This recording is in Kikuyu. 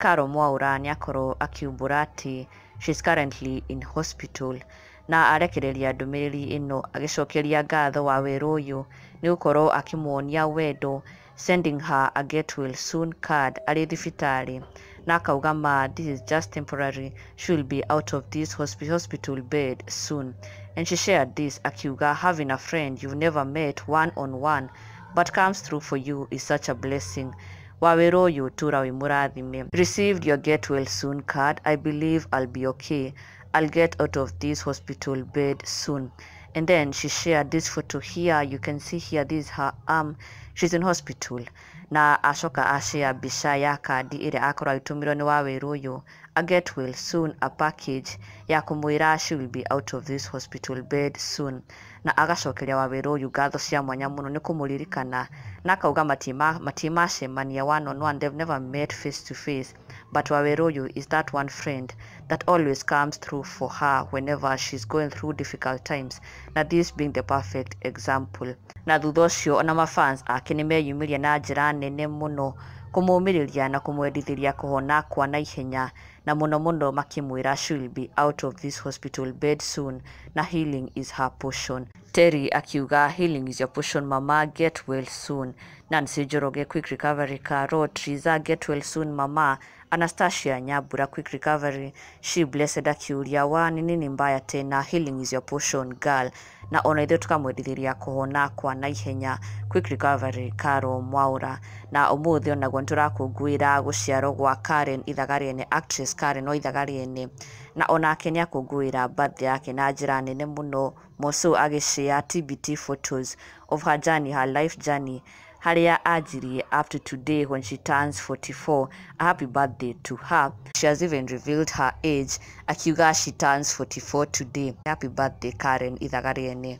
Caro Mwaura nĩakorwo akiumbũra atĩ she's currently in hospital na arekereria ndũmĩrĩri ĩno agĩcokeria ngatho Waweru ũyũ nĩ gũkorwo akĩmuonia wendo, sending her a get well soon card arĩ thibitarĩ, na akauga ma this is just temporary, she will be out of this hospital bed soon. And she shared this akiuga, "Having a friend you've never met one on one but comes through for you is such a blessing. Waweru ũyũ, tura wĩ mũrathime. Received your get well soon card. I believe I'll be okay. I'll get out of this hospital bed soon." And then she shared this photo here. You can see here, this is her arm. She's in hospital. Na acoka ashare mbica ya kandi ĩrĩa akorwo agĩtũmĩrwo nĩ Waweru ũyũ, a get well soon, a package ya kũmwĩra she will be out of this hospital bed soon. Na agacokeria Waweru ũyũ ngatho cia mwanya mũno nĩ kũmũririkana, na akauga matimacemania one on one, they've never met face to face, but Waweru ũyũ is that one friend that always comes through for her whenever she's going through difficult times, na this being the perfect example. Na thutha ũcio ona mafans ake nĩ meyumĩria na njĩra nene mũno kũmũmĩrĩria na kũmwendithĩria kũhona kwa naihenya, na mũno mũno makĩmwĩra she will be out of this hospital bed soon na healing is her portion. Terry akiuga, "Healing is your portion, mama, get well soon." Nancy Njoroge, "Quick recovery." Caro Triza, "Get well soon, mama." Anastasia Nyabura, "Quick recovery." She Blessed akiuria, "Wa ni nini mbaya tena? Healing is your portion, girl." Na ona ithuĩ tũkamwendithĩria kũhona kwa naihenya, quick recovery, Caro Mwaura. Na ũmũthĩ onaguo nĩtũrakũngũĩra gũciarwo gwa Karen Ithaga Rĩene, actress Karen wa Ithaga Rĩene, na onake nĩakũngũĩra birthday yake na njĩra nene mũno, Moso agĩshare TBT photos of her journey, her life journey, harĩa anjirie up to today when she turns 44. A happy birthday to her. She has even revealed her age, akiuga she turns 44 today. Happy birthday, Karen Ithaga Rĩene.